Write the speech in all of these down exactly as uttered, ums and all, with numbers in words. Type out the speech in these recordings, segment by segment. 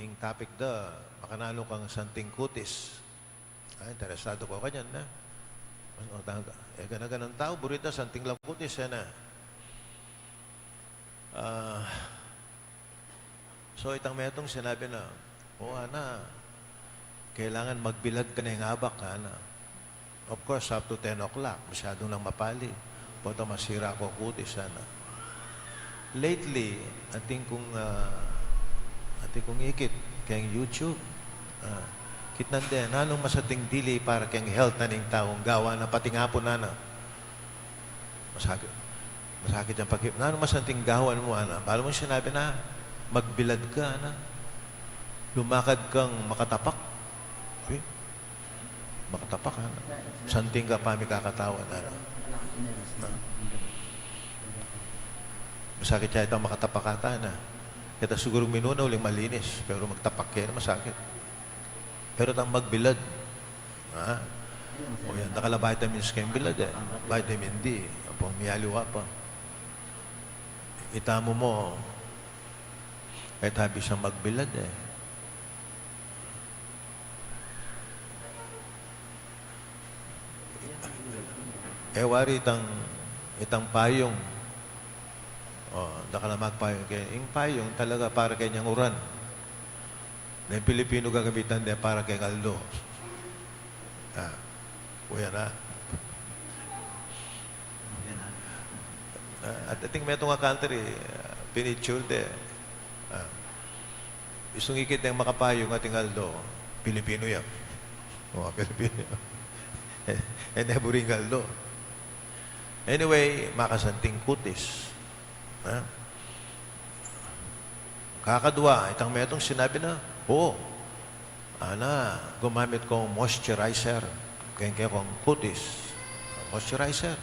Ing topic da, makananu kang santing kutis. Ah, interesadu ku kanyan, e. Mas, o, ta-, e, gana-ganang tau, buri da santing lang kutis, e, na. Ah, so, itang metung sinabi na, "O, ana, kailangan magbilad ka na ing abak, ana." Of course, up to ten o'clock, masyadong nang mapali. Potang masira ku kutis, ana. Lately, atin kung, ah, atin kung ikit keng YouTube, ah, kitnan de, nanung masanting dili para keng health na ning taung gawa na pating apun, ana. Masakit. Masakit yang paki-, nanung masanting gawan mu, ana? Balu mung sinabi na, magbilad ka, ana. Lumakad kang makatapak. Uy, makatapak, ana. Santing ka pa mikakatawa, ana. Masakit ya itang makatapak ata, ana. Kita siguru minuna uling malinis, pero magtapak kaya na masakit. Pero itang magbilad, ha? O yan, dakal a vitamins keng bilad, e. Vitamin D, ampong miyaliwa pa. Ita mu mu, e, tabi siyang magbilad, e. E, wari itang, itang payung. O, dakal a magpayung ke-, ing payung talaga para kenyang uran. Deng Pilipinu gagamitan de para keng aldo. Ah, kuya na. Ah, at atin metung a country, ah, pinicture de. Ah, istung ikit deng makapayung ating aldo, Pilipinu ya. O, Pilipinu ya. E, e ne buri ing aldo. Anyway, makasanting kutis. Ha? Kakadua, itang metung sinabi na, o, ana, gumamit kung moisturizer keng kekong kutis. Moisturizer.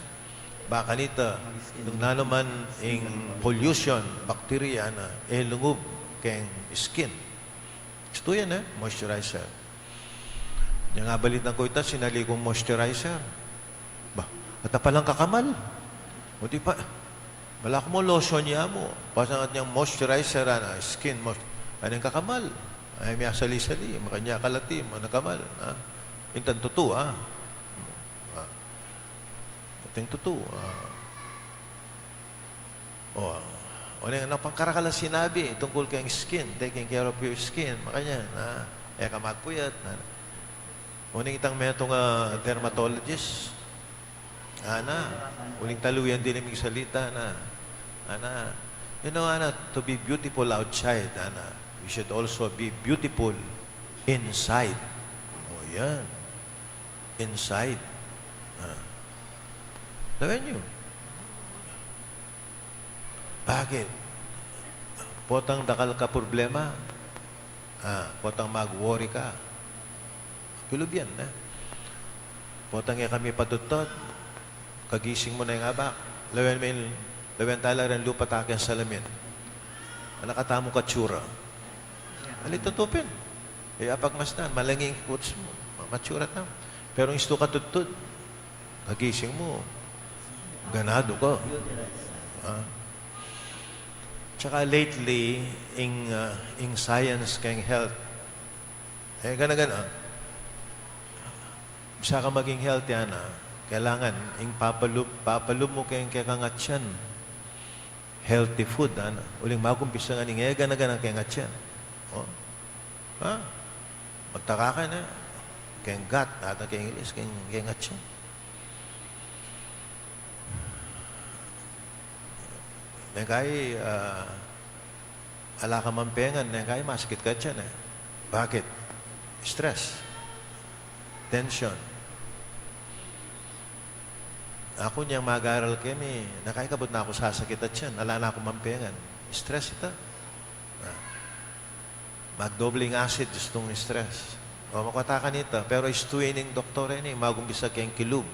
Ba kanita, nung nanu man ing pollution, bacteria na, e lungub keng skin. Istu yan, e, moisturizer. Nyang abalitan ku ita, sinali kung moisturizer. Ba, ata palang kakamal. O di pa, bala ku mu lotion ya mu. Pasangat nyang moisturizer, ana, skin moist-, ana, ing kakamal. Ay, miyasali-sali, makanya kalati, manakamal, ha? Itang tutu, ha? Ha? Itang tutu, ha? O, o, ning, nung pangkarakal a sinabi tungkul keng skin, taking care of your skin, makanyan, ha? E ka magpuyat, ha? O, ning itang metung a dermatologist, ana, uling talu yang dili migsalita, ana, ana, you know, ana, to be beautiful outside, ana, you should also be beautiful inside. O, yan. Inside. Ah. Lawen yu. Bakit? Potang dakal ka problema, ah, potang mag-worry ka, kilub yan, e. Potang e ka mipatudtud, kagising mu na ing abak, lawen me, lawen tala reng lupa ta keng salamin. Ala ka tamung katsura. Ali tutu pin. E, apag mas na, malanging kutis mu, ma-, matsura ta. Pero ing istu ka tudtud, kagising mu, ganadu ka. Ha? Tsaka lately, ing, ah, ing science keng health, e, gana-gana. Bisa ka maging healthy, ana, kailangan ing papalub, papalub mu keng kekang atyan healthy food, ana. Uling magumpisa ngan ing e gana-gana keng atyan. O. Ha? Magtaka ka na. Keng gut, ata keng Ingles, keng, keng atyan. Neng kai, ah, ala ka mampengan, neng kai masakit ka atyan, e. Bakit? Stress. Tension. Aku nyang mag-aral keni, neng kai kabud na ku sasakit atyan, ala na ku mampengan. Stress ita. Ah. Magdoble ing acid, istung stress. O, makuat ka kanita, pero istu ing doktor ini, magumpisa keng kilub.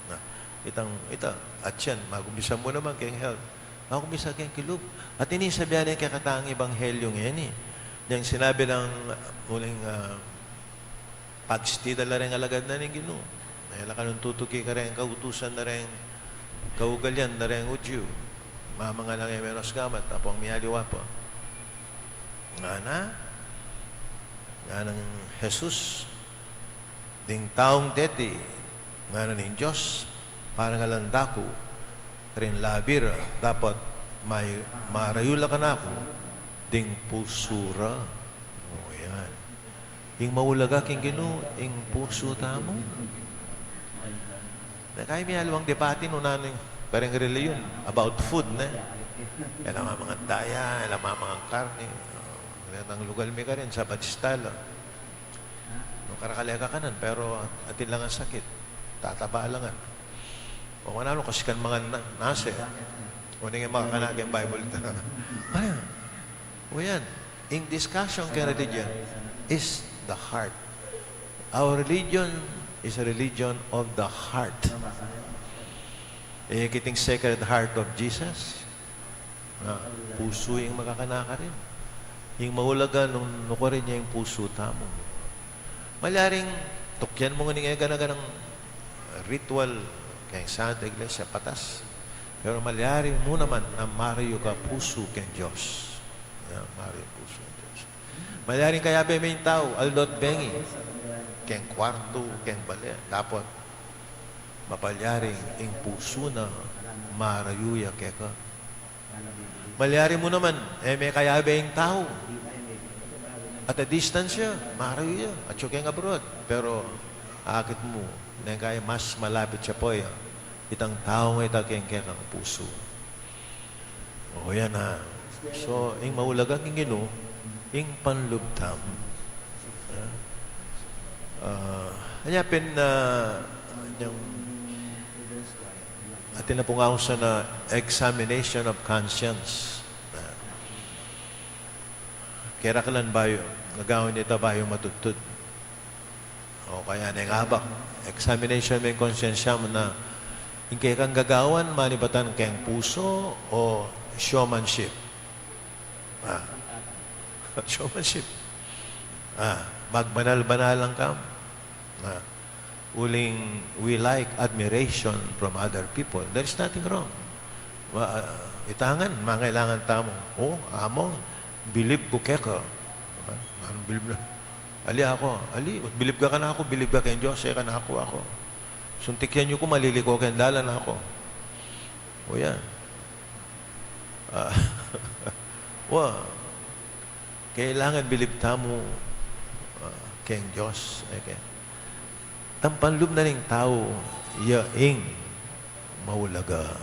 Na, itang, ita, atyan, magumpisa mu naman keng health. Magumpisa keng kilub. At ini sabian ne kekatang ebanghelyo ngeni. Yang sinabi nang uling, ah, pagstida la reng alagad na ning Ginu. E la kanung tutuki kareng kautusan na reng kaugalian na reng Hudyu. Mamangan na keng menos gamat, ampong miyaliwa pa. Ngana, Nang Jesus, "Ding taung deti, ngana ning Dios, parangalan da ku karing labi ra, dapot may marayu la kanaku ding pusu ra." O, yan. Ing maulaga king Ginu, ing pusu tamu. Nanu kaya, mi aliwang debate nung nanu ing kareng relihiyon about food, ne? E la mamangan daya, e la mamangan karne. O, nanu, lugal mi karin, Sabbath style, o. Nung karakal e kakanan, pero atin la ngan sakit, tataba la ngan. O, nanu, kasi kan mangan na, nasi. O, ning e makakanaka ing Bible ta. Ayan. O yan, ing discussion keng religion is the heart. Our religion is a religion of the heart. E, kiting Sacred Heart of Jesus, a, pusu ing makakanaka rin. Ing maulaga nung nukarin ya ing pusu tamu. Malyaring tukyan mu ngan ing e gana-ganang ritual keng Santa Iglesia, patas. Pero malyari mu naman a marayu ka pusu keng Dios. Ya, marayu pusu keng Dios. Malyaring kayabe me ing tau, aldo't bengi, keng kwartu, keng bale, dapot mapalyari ing pusu na marayu ya keka. Malyari mu naman, e me kayabe ing tau, at a distance ya, marayu ya, atyu keng abroad. Pero akit mu, neng kaya mas malapit ya pa ya itang tau a ita keng kekang pusu. O, yan na. So, ing maulaga king Ginu, ing panlub tamu. A, anya pin, a, yang atin na pung ausan a examination of conscience. A, kera ka lan bayu, gagawan ita bayu matudtud. O kaya neng abak, examination me ing konsyensya mu na ing kekang gagawan manibatan keng pusu o showmanship. A, showmanship. A, magbanal-banalan ka. A, uling we like admiration from other people. There is nothing wrong. Wa-, a, ita ngan, mangailangan tamu. O, among, bilib ku keka. A, anong bilib na? Ali aku, ali, bilib ka kanaku, bilib ka keng Dios, e kanaku aku. Suntikan yu ku, maliliko keng dalan aku. O yan. A, wa, kailangan bilib tamu, a, keng Dios, e ke. Itang panlub na ning tau, ya ing maulaga.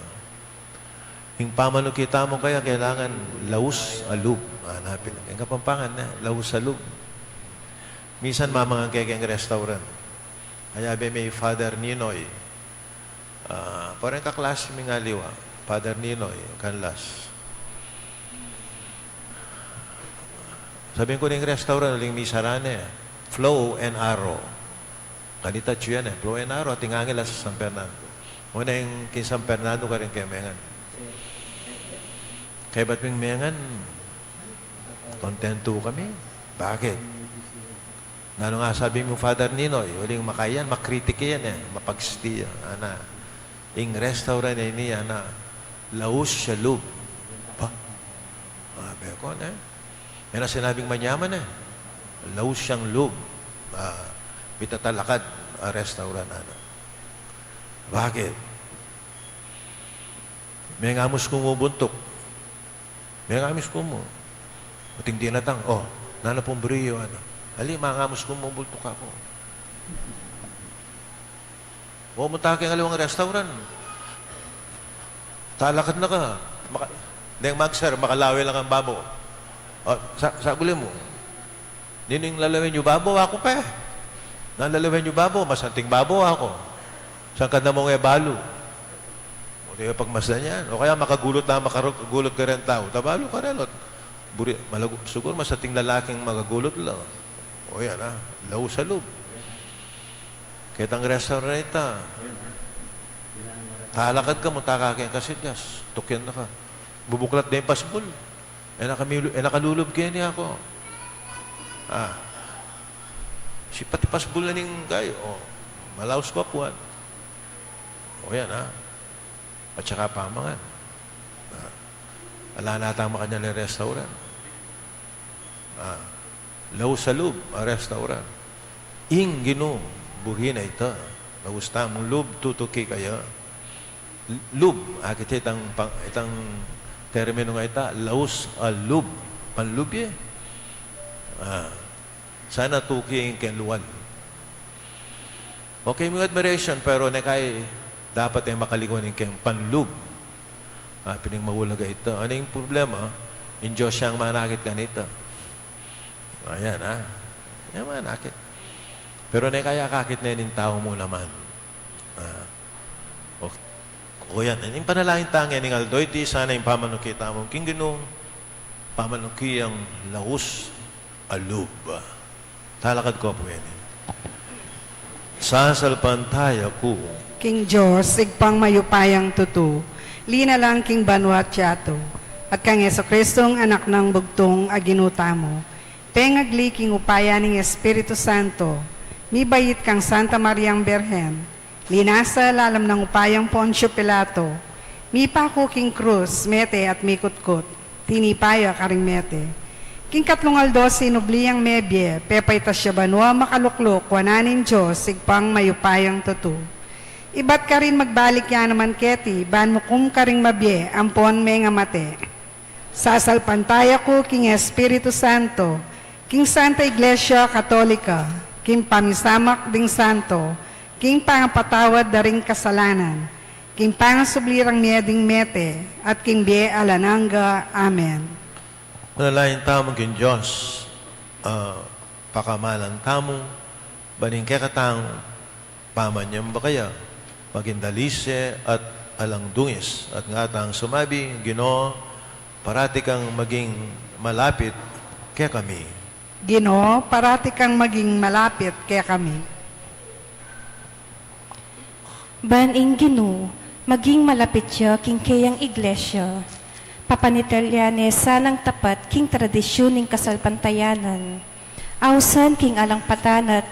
Ing pamanukit tamu kaya kailangan laus a lub. Hanapin, ing Kapampangan na, laus a lub. Minsan mamangan ke keng restaurant. Kayabe me i Father Ninoy. A, pareng kaklase ming aliwa, Father Ninoy Canlas. Sabyan ku ning restaurant, uling misaran ne, Flow and Arrow. Kanita atyu yan e, Flow and Arrow, ating angel a sa San Fernando. Una ing king San Fernando, karin ke mengan. Kaybat ming mengan, kontentu kami. Bakit? Nanu nga sabi mu, Father Ninoy? Uling makayan, makritik yan e, mapagsisti ya. Ana, ing restaurant a ini, ana, laus ya lub. Ba? A, beko, ne? Yan ang sinabing manyaman e. Laus yang lub. A, pitatalakad a restaurant, ana. Bakit? Mengamus ku mu buntuk. Mengamus ku mu. Ating dinatang, o, nanu pung brio, ana. Ali, mangamus ku mu buntuk aku. O, munta ka king aliwang restaurant. Talakad na ka. Maka-, deng magser, makalawe la kang babo. O, sa-, saguli mu. Nining lalawen yu babo, aku pe. Nanu lalawen yu babo, masanting babo aku. Saan ka namung e balu? O, di pagmasdan yan. O kaya makagulut la, makagulut kareng tau. Tabalu ka rela. Buri, malagu-, siguru masanting lalaking makagulut la. O yan, a. Laus a lub. Ketang restaurant a ita. Talakad ka, munta ka keng kasidyas. Tukyan na ka. Bubuklat da ing pasbul. E na kami lu-, e na kalulub keni aku. A. Sipat ing pasbul na ning gayu. O, malaus ku apuan. O yan, a. At saka pamangan. A. Ala na atang makanyan a restaurant. A. Laus a lub a restaurant. Ing Ginu, buri na ita. Laus tamung lub tutuki kaya. Lub, akit itang, pang-, itang terminu nga ita, laus a lub. Panlub ye. Ah, sana tuki ing keng lual. Okay, mga admiration, pero ne kay dapat e makalikwan ing keng panlub. Ah, pining maulaga ita. Ano ing problema? Ing Dios yang manakit kanita. Ayan, ha? Yan manakit. Pero ne kaya akakit ne ning tau mu naman. Ah, o, o yan. Ing panalangin tang ing aldo iti, sana ing pamanuki tamu king Ginu, pamanuki yang laus a lub. Talakad ko pu ini. Sasalpantaya ku king Dios, Ibpang mayupayang tutu, linalang king banua at yatu, at kang Jesucristong Anak nang bugtung a Ginu tamu, pengagli king upaya ning Espiritu Santo, mibait kang Santa Mariang Birhen, linasa lalam nang upayang Poncio Pilato, mipaku king krus, mete at mikutkut, tinipa ya karing mete. King katlung aldo sinubli yang mebie, pepaitas ya banua makalukluk wanan ning Dios, Ibpang mayupayang tutu. Ibat karin magbalik ya naman keti, ban mukum karing mabie ampon mengamate. Sasalpantaya ku king Espiritu Santo, king Santa Iglesia Katolika, king pamisamak ding santo, king pangapatawad da ring kasalanan, king pangasubli rang mie ding mete, at king bie alang angga. Amen. Manalangin tamu king Dios, ah, pakamalan tamu, ban ing kekatang pamanyamba kaya, maging dalise at alang dungis, at ngatang sumabi, Ginu, parati kang maging malapit kekami. Ginu, parati kang maging malapit kekami. Ban ing Ginu, maging malapit ya king keyang iglesia. Papanitilyan ne sanang tapat king tradisyun ning kasalpantayanan. Ausan king alang patanat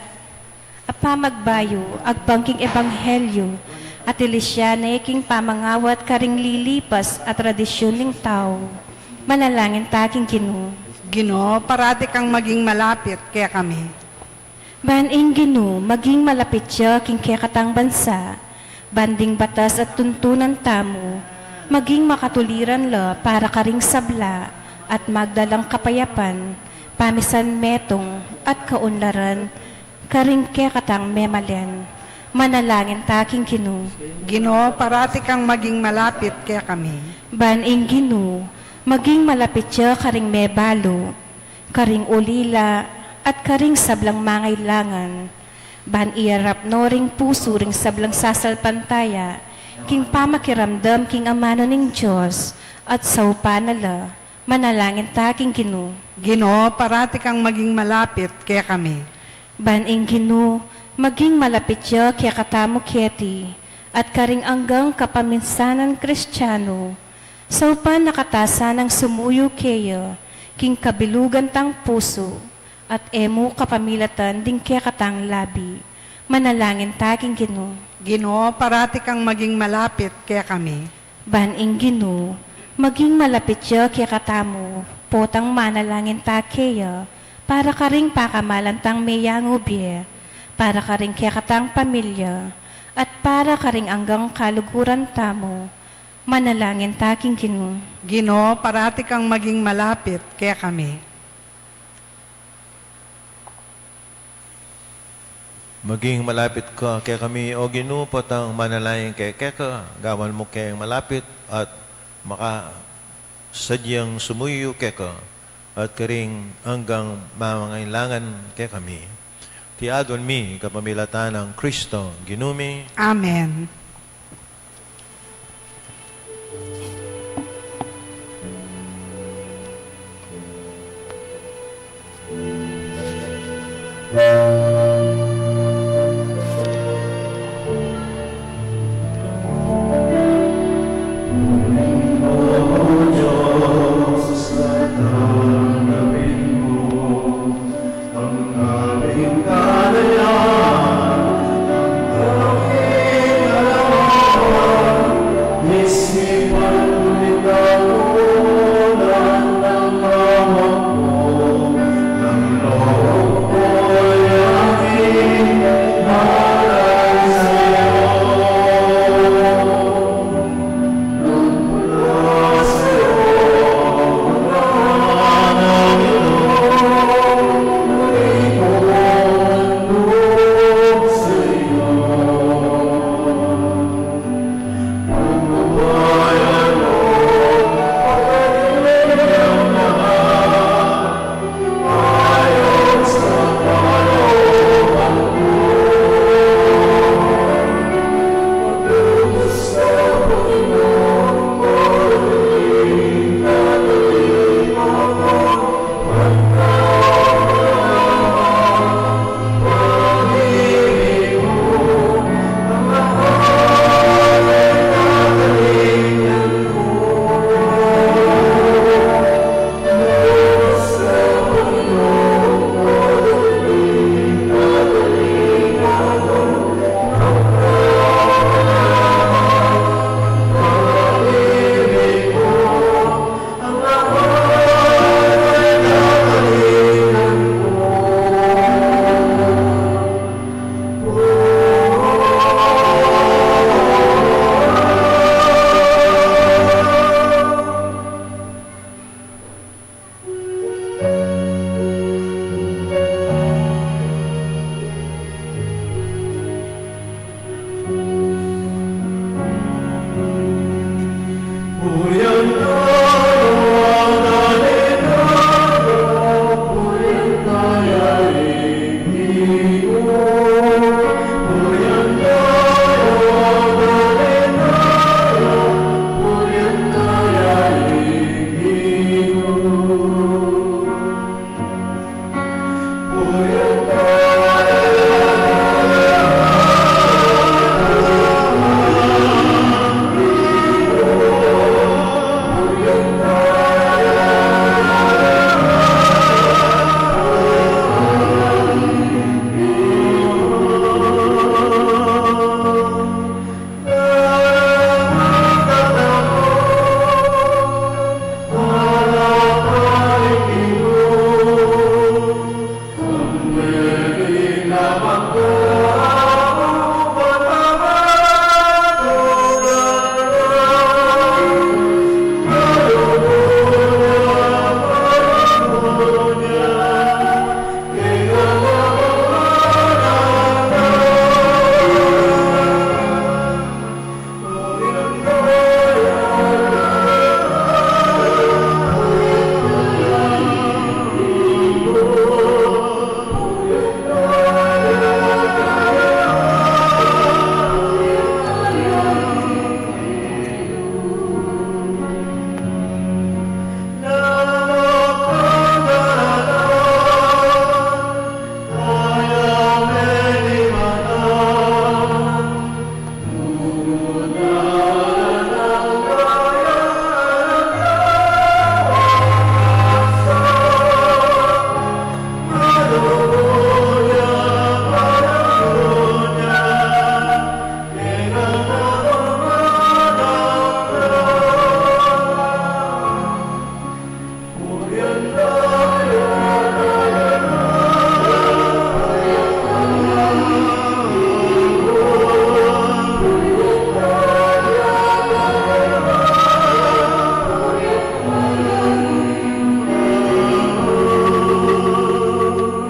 a pamagbayu, agbang king ebanghelyu, at ilisya ne king pamangawat karing lilipas a tradisyun ning tau. Manalangin ta king Ginu. Ginu, parati kang maging malapit kekami. Ban ing Ginu, maging malapit ya king kekatang bansa, ban ding batas at tuntunan tamu, maging makatuliran la para karing sabla at magdalang kapayapan, pamisan metung at kaunlaran, karing kekatang memalen. Manalangin ta king Ginu. Ginu, parati kang maging malapit kekami. Ban ing Ginu, maging malapit ya karing mebalu, karing ulila, at karing sablang mangailangan. Ban iyarap no ring pusu ring sablang sasalpantaya, king pamakiramdam king amanu ning Dios, at saupan na la. Manalangin ta king Ginu. Ginu, parati kang maging malapit kekami. Ban ing Ginu, maging malapit ya kekatamu keti, at karing anggang kapaminsanan Kristianu, saupan na kata sanang sumuyu keya, king kabilugan tang pusu, at e mu kapamilatan ding kekatang labi. Manalangin ta king Ginu. Ginu, parati kang maging malapit kekami. Ban ing Ginu, maging malapit ya kekatamu, potang manalangin ta keya, para karing pakamalan tang meyangu bie, para karing kekatang pamilya, at para karing anggang kaluguran tamu. Manalangin ta king Ginu. Ginu, parati kang maging malapit kekami. Maging malapit ka kekami, O Ginu, potang manalangin kami keka, gawan mu keng malapit at makasadyang sumuyu keka, at karing anggang mamangailangan kekami. Iti aduan mi kapamilatan nang Kristo, Ginu mi. Amen.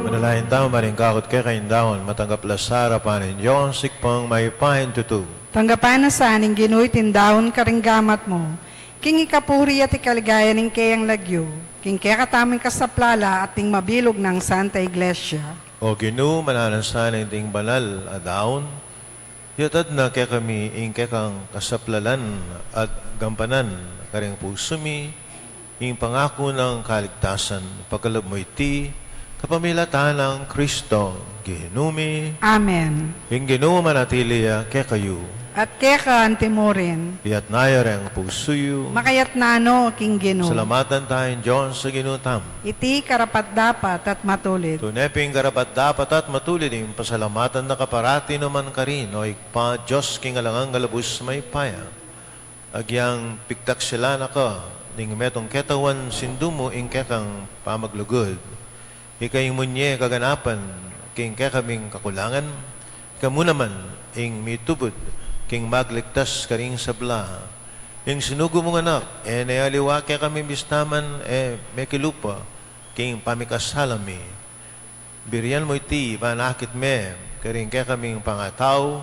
Manalangin tamu, maring kakut keka ing daun, matanggap la sa arapan ning Dios, Ibpang mayupayang tutu. Tanggapan na sa ning Ginu iting daun karing gamat mu, king ikapuri at ikaligaya ning keyang lagyu, king kekatamung kasaplalan at ning mabilug nang Santa Iglesia. O Ginu, mananu na sana iting banal a daun, iatad na kekami ing kekang kasaplalan at gampanan karing pusu mi ing pangaku nang kaligtasan, pagkalub mu iti kapamilatan nang Kristo Ginu mi. Amen. Ing Ginu manatili ya kekayu. At keka antimurin. Iyatas yu reng pusu yu. Makayatas no king Ginu. Salamatan taya ing Dios a Ginu tamu. Iti karapat-dapat at matulid. Tune pin karapat-dapat at matulid ing pasalamatan da ka parati nukarin, O Ibpa, Dios king alang angga lubus mayupaya. Agyang pigtaksilan na ka ning metung ketauan sindu mu ing kekang pamaglugud. Ika ing munye kaganapan king kekaming kakulangan, ika mu naman ing mitubud king magligtas karing sabla. Ing sinugo mung Anak, e ne aliwa kekami, bista man e mekilupa king pamikasala mi. Burian mu iti ban akit me karing kekaming pangatau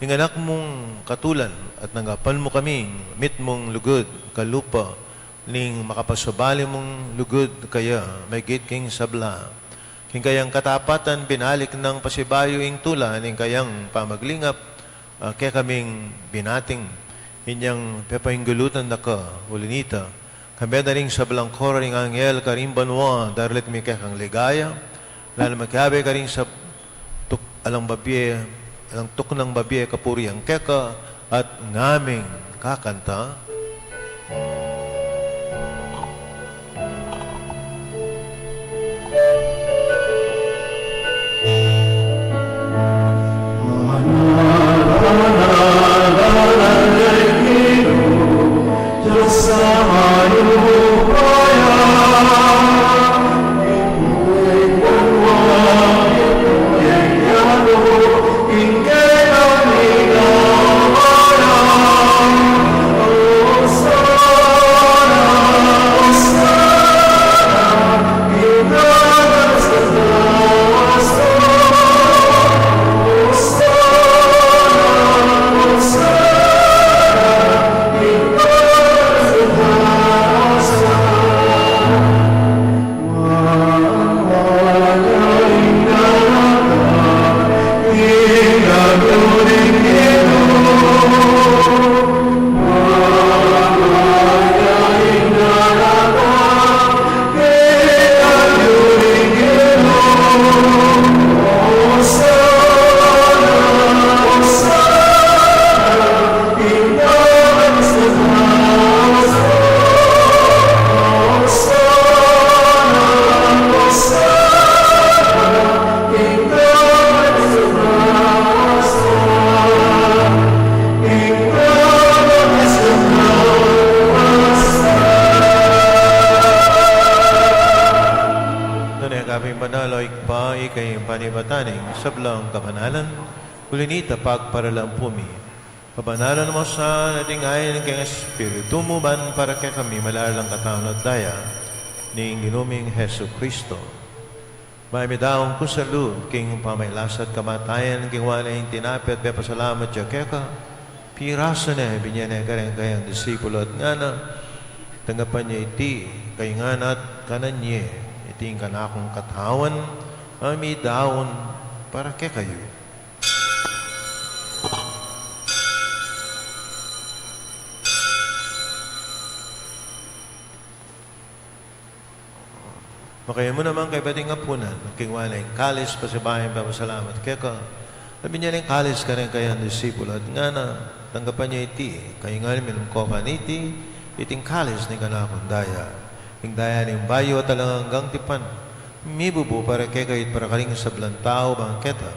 ing Anak mung katulan, at tanggapan mu kaming mitmung lugud kalupa ning makapasubali mung lugud kaya, maygit king sabla. King kayang katapatan binalik nang pasibayu ing tula ning kayang pamaglingap, a kekaming binating. Inyang pepainggulutan da ka uli nita, kambe da ring sablang koro ring anghel karing banua, daralit mi kekang ligaya, lalo makiabe karing sab-, tuk-, alang babie, alang tuknang babie kapurian keka, at ngaming kakanta. Ibpa, ika ing panibatan ning sablang kabanalan, uli na nita pagparalan pu mi. Pabanalan mu sa at iting ain ning Espiritu mu ban para kekami malalang katawan at daya ning Ginu ming Jesucristo. Ba mi daun ku sa lub king pamagkasakit at kamatayan, king wala ing tinape at pepasalamat ya keka, pirasu ne, binie ne kareng kayang disipulo at ngana: Tanggapan ye iti kayung ngan at kanan ye, iti ing kanakung katawan, a midaun para kekayu. Makanyan mu naman kaybat ing apunan, king wala ing kalis, pasibayu ing pepasalamat keka, binie ne ing kalis kareng kayang disipulo at ngana: Tanggapan ye iti kayung ngan, minum ko kaniti, iti ing kalis ning kanakung daya, ing daya ning bayu at alang anggang tipan, mibubu para kekayu at para karing sablang tau, bang keta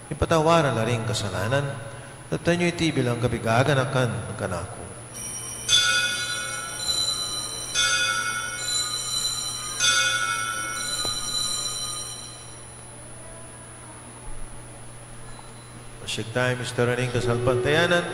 ipatawad la ring kasalanan. Daptan yu iti bilang kapaganakan kanaku. Masigit tayang misteryu ning kasalpantayanan.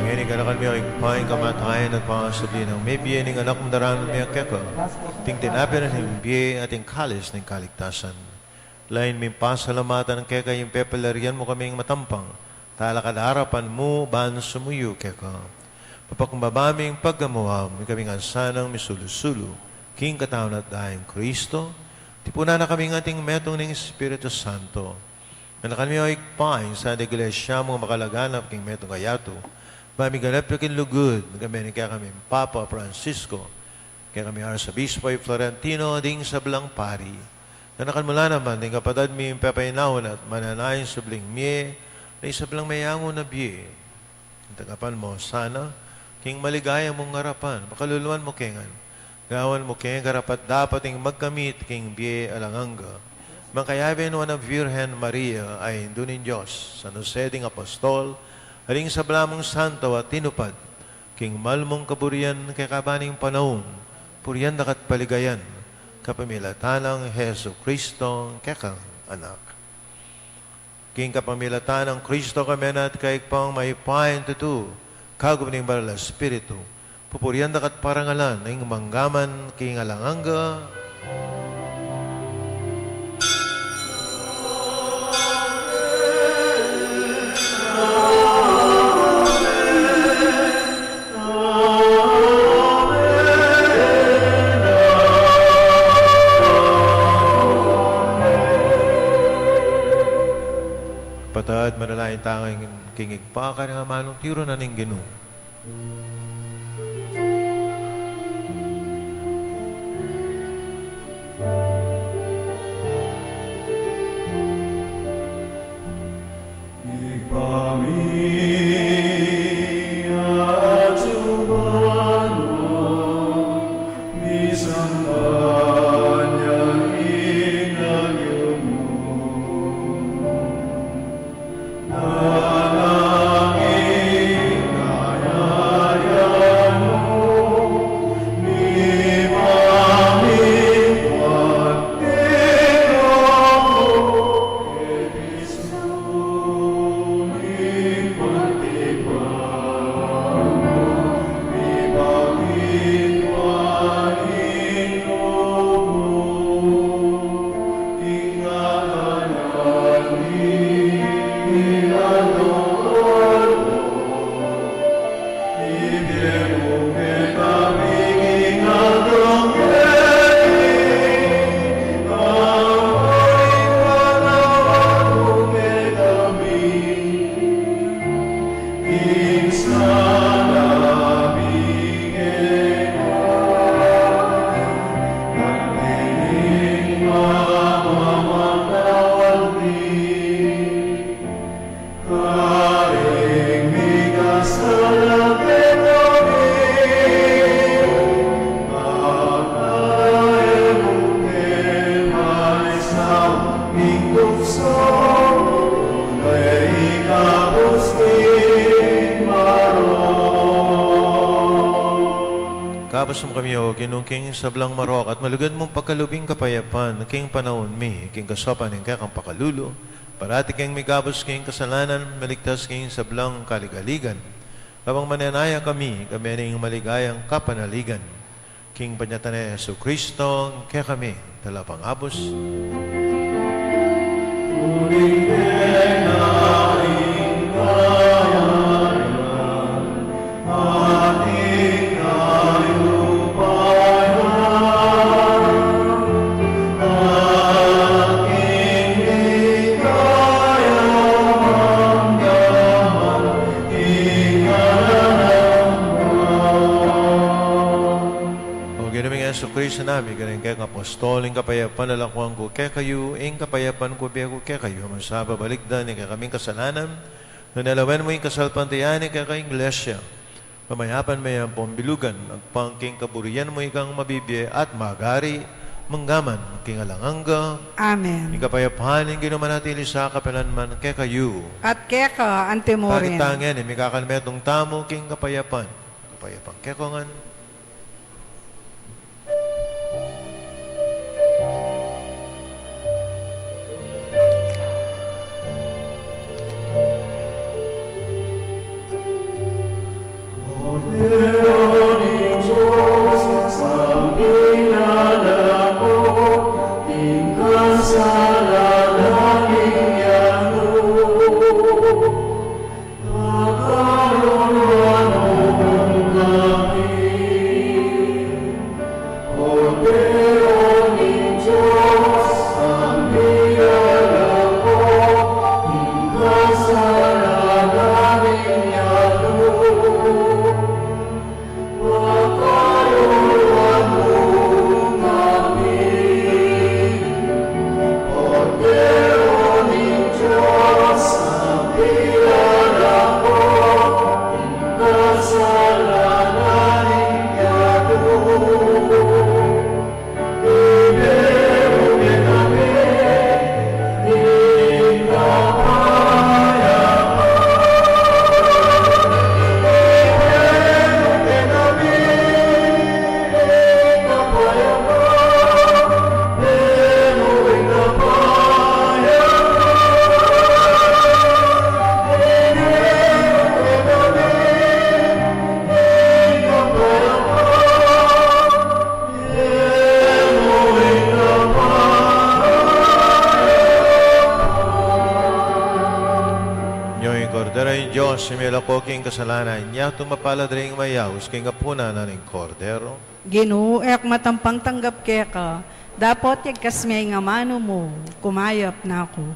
Ngeni, kanakan mi, o Ibpa, ing kamatayan at pangasubli nang mebie ning Anak mung daraun mi keka, iting tinape ning bie at ing kalis ning kaligtasan. Lain ming pasalamatan keka ing pepalarian mu kaming matampang talakad king arapan mu ban sumuyu keka. Papakumbaba ming pagamuan mu, ikami ngan sanang misulu-sulu king katawan at daya nang Kristo, tipunan na kami ngan king metung ning Espiritu Santo. Kanakan mi, o Ibpa, ing Santa Iglesia mung makalaganap king metung a yatu, ba miganap ya king lugud, kami ning kekaming Papa Francisco, kekaming Arsobispo i Florentino, ding sablang pari. Kanakan mu la naman ding kapatad ming pepainawa at mananayan subling mie, ding sablang meyangu na bie. Tanggapan mu la sana king maligaya mung arapan, pakaluluan mu ke ngan, gawan mu keng karapat-dapat ing magkamit king bie alang angga. Mangkayabe na nung Virgen Maria a Indu ning Dios, San Jose ding Apostol, at ding sabla mung santo a tinupad king mal mung kaburian kekaban ning panaun, purian da ka at paligayan, kapamilatan nang Jesucristo, kekang Anak. King kapamilatan nang Kristo, kami na at keka, Ibpang mayupayang tutu, kaguman ning Banal a Espiritu, pupurian da ka at parangalan ning mangga man king alang angga. Kapatad, manalangin tamu king Ibpa, karing amanung tiru na ning Ginu. Ibpa mi, atsu ka banua, misamban ya ing lagyu mu, Pasum kami, O Ginu, king sablang marok at malugud mung pakalub ing kapayapan king panaun mi, king kasaupan ning kekang pakalulu. Parati keng migabus king kasalanan, maligtas king sablang kaligaligan. Kabang manenaya kami, kami ning maligayang kapanaligan. King panyatang nang Jesucristo, kekami, talapangabus. O Ginu ming Jesucristo, sinabi mu karing kekang apostol, ing kapayapan lakuan ku kekayu, ing kapayapan ku bie ku kekayu. Mu sa babalikdan ing kekaming kasalanan, nune lawen mu ing kasalpantayanan ning kekang Iglesia. Pamayapan me ampong bilugan, agpang king kaburian mu ikang mabibie at magari, mangga man king alang angga. Amen. Ing kapayapan ning Ginu manatili sa kapilan man kekayu. At keka anti mu rin. Pagtangen, mikakalmetung tamu king kapayapan. Kapayapan keko ngan. Kordero ning Dios, a milalako king kasalanan ning yatu. Nyo ing Kordero ning Dios, a milako king kasalanan ning yatu. Mapalad ding mayaus king apunan ning Kordero. Ginu, e ku matampang tanggap keka, dapot yagkas me ing amanu mu, kumayap na ku.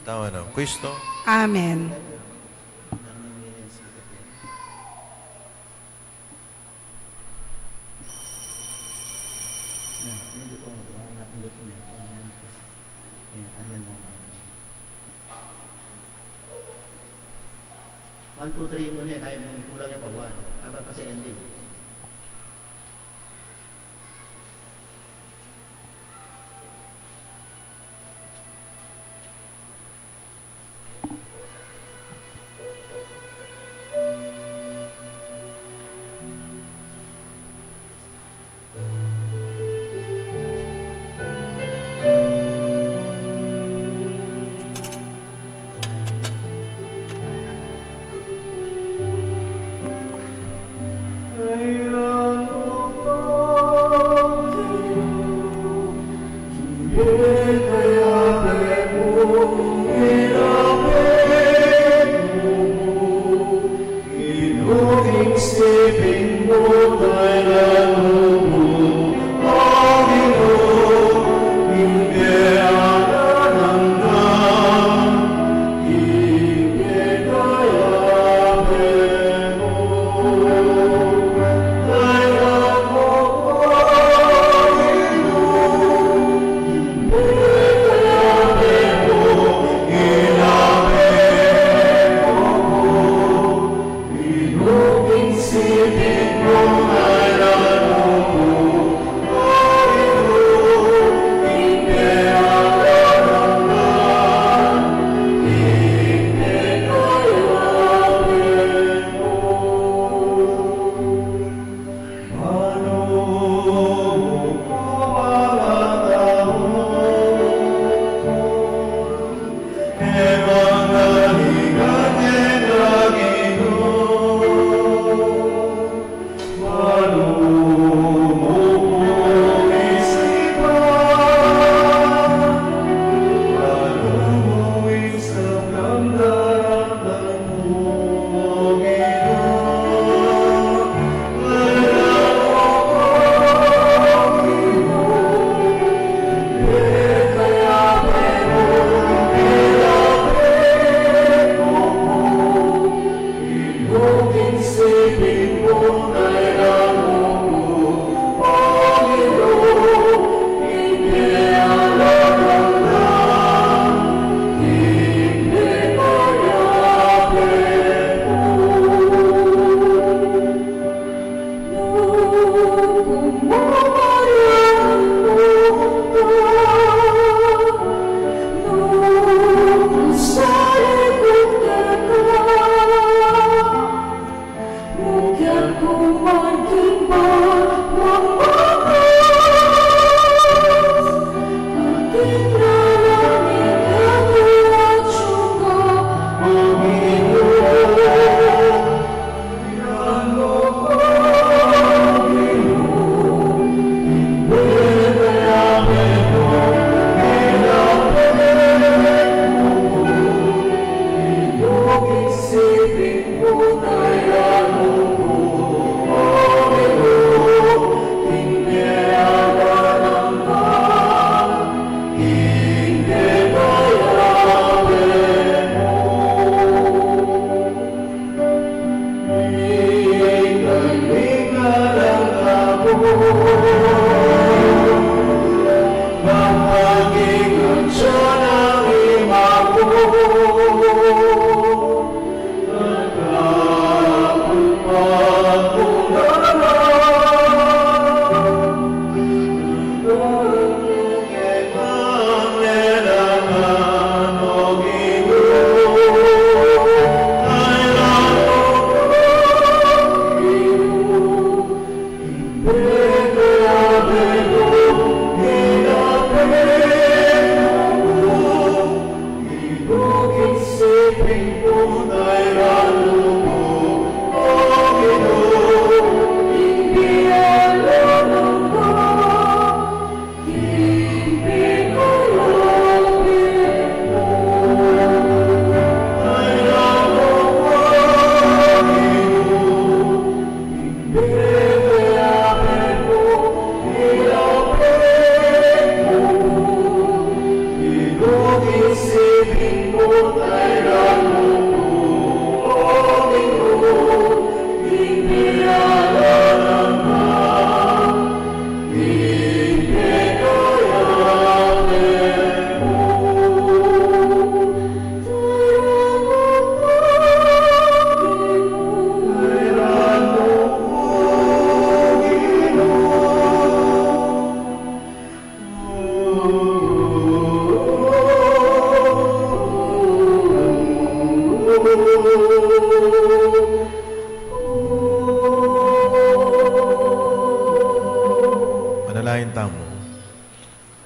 Katawan nang Kristo. Amen. One, two, three, muna, kaya mung kulang yung pa one. Aba pa si Andy.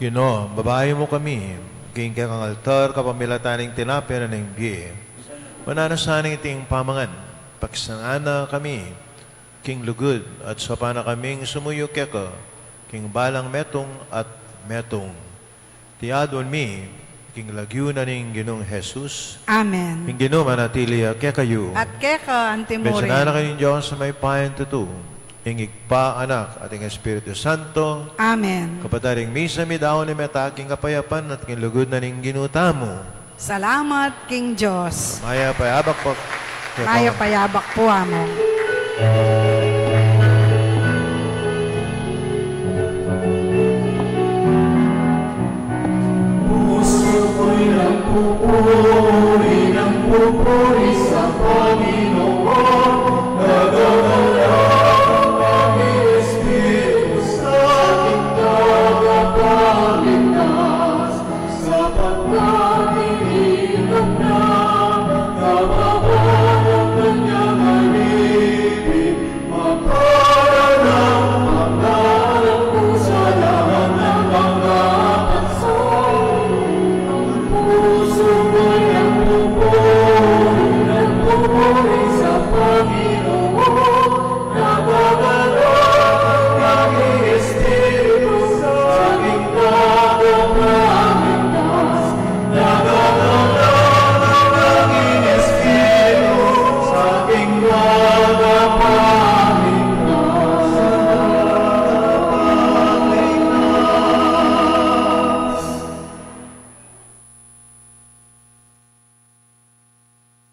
Ginu, babayu mu kami king kekang altar kapamilatan ning tinape at ning bie. Mananu sana iting pamangan, pakisangana kami king lugud at saupan na kaming sumuyu keka king balang metung at metung. Iti adwan mi king lagyu na ning Ginung Jesus. Amen. Ing Ginu manatili ya kekayu. At keka antimurin. Bendisyunan na kayu ning Dios a mayupayang tutu, ing Ibpa, Anak, at ing Espiritu Santo. Amen. Kapatad, ing misa midaun na meta king kapayapan at king lugud na ning Ginu tamu. Salamat king Dios. Mayap a abak pu. Mayap a abak pu, Among. Puso ko'y nagpupuri, nagpupuri